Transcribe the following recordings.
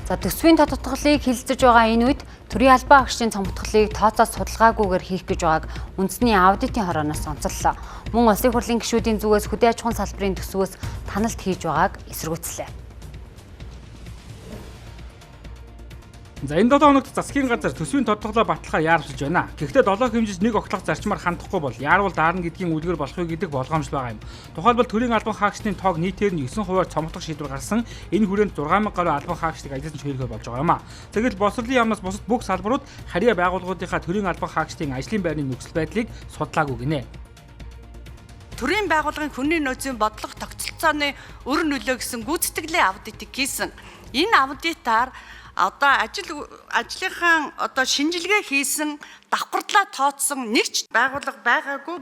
За, төсвийн тодотголыг хэлэлцэж байгаа энэ үед төрийн албан хаагчдын цомтгалыг тооцоо судалгаагүйгээр хийх гэж байгааг үндэсний аудитын хорооноос онцоллоо. Мөн Улсын хурлын гишүүдийн зүгээс хөдөө аж ахуйн салбарын төсвөөс таналт хийж байгааг эсэргүүцлээ. За, энэ 7 хоногт засгийн газар төсвийн тодотголоо батлахаар яарвчилж байна. Гэхдээ долоо хэмжиж нэг огтлох зарчмаар хандахгүй бол яарвал даарна гэдгийн үлгэр болохгүй гэдэг болгоомжл байгаа юм. Тухайлбал, төрийн албан хаагчдын тоог нийтээр нь 9%-аар цомтгох шийдвэр гарсан. Энэ хүрээнд 6000 гаруй албан хаагчдыг ажилласан ч хэрэггүй болж байгаа юм а. Тэгвэл боловсролын яамнаас бусад бүх салбарууд харьяа байгууллагуудынхаа төрийн албан хаагчдын ажлын байрны нөхцөл байдлыг судлаагүй гинэ. Төрийн байгууллагын хүний нөөцийн бодлого тогтолцооны өр нөлөө гэсэн гүйцэтгэлийн аудитыг хийсэн. Энэ аудитаар одоо ажлынхаа одоо шинжилгээ хийсэн, давхарлаа тооцсон нэг ч байгууллага байгаагүй.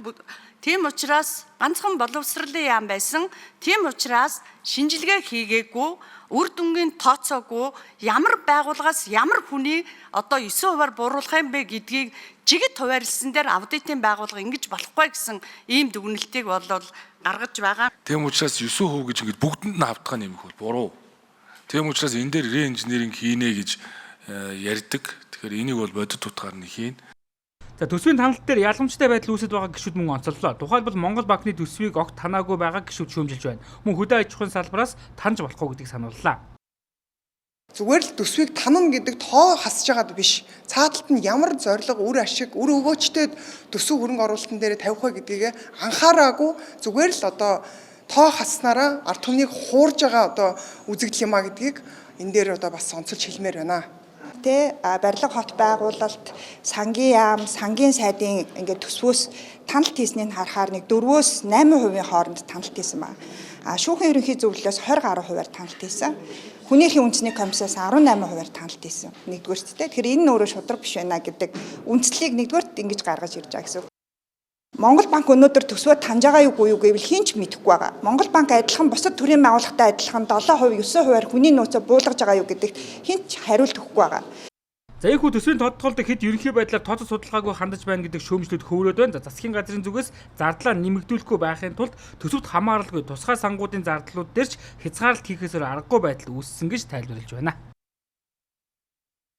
Тийм учраас ганцхан боловсролын яам байсан. Тийм учраас шинжилгээ хийгээгүй, үр дүнгийн тооцоогүй, ямар байгууллагаас ямар хүний одоо 9%-аар бууруулах юм бэ гэдгийг жигд хуваарлсан дээр аудитын байгууллага ингэж болохгүй гэсэн ийм дүгнэлтийг бол гаргаж байгаа. Тийм учраас 9% гэж ингэж бүгдэнд нь хавтгаа нэмэх бол буруу. Тийм учраас энэ дээр reengineering хийнэ гэж ярьдаг. Тэгэхээр энийг бол бодит утгаар нь хийнэ. За, төсвийн таналт дээр ялгамжтай байдал үүсэт байгаа гишүүд мөн онцоллоо. Тухайлбал, Монгол банкны төсвийг огт танаагүй байгаа гишүүд шүүмжилж байна. Мөн хөдөө аж ахуйн салбараас таньж болохгүй гэдгийг санууллаа. Зүгээр л төсвийг танана гэдэг тоо хасж байгаад биш. Цааталт нь ямар зорилго, үр ашиг, үр өгөөчтэй төсөв хөрөнгө оруулалтын дээр тавих вэ гэдгийг анхаараагүй зүгээр л одоо тоо хаснараа ард түмнийг хуурж байгаа одоо үзэгдэл юм а гэдгийг энэ дээр одоо бас онцолж хэлмээр байна. Тэ барилга хот байгуулалт, сангийн яам, сангийн сайдын ингээд төсвөөс таналт хийснийг харахаар нэг 4-өөс 8% хооронд таналт хийсэн ба. А шүүхийн ерөнхий зөвлөлөөс 20 гаруй хувиар таналт хийсэн. Хүний эрхийн үндэсний комиссаас 18%-аар таналт хийсэн. Нэгдүгээрт тэ. Тэгэхээр энэ нь өөрөө шударга биш байна гэдэг үндслийг нэгдүгээрт ингэж гаргаж ирж байгаа гэсэн. Монгол банк өнөөдөр төсвөө таньж байгаа юугүй юу гэвэл хэн ч мэдэхгүй байгаа. Монгол банк адилхан бусад төрийн байгууллагатай адилхан 7%, 9%-аар хүний нөөцөө буулгаж байгаа юу гэдэгт хэн ч хариулт өгөхгүй байгаа. За, ийхүү төсвийн тодотголд хэд ерөнхий байдлаар тооцоо судалгаагүй хандаж байна гэдэг шүүмжлүүд хөврөөд байна. За, засгийн газрын зүгээс зардлаа нэмэгдүүлэхгүй байхын тулд төсөвт хамааралгүй тусгай сангуудын зардлууд дээр ч хязгаарлалт хийхээс өөр аргагүй байдал үүссэн гэж тайлбарлаж байна.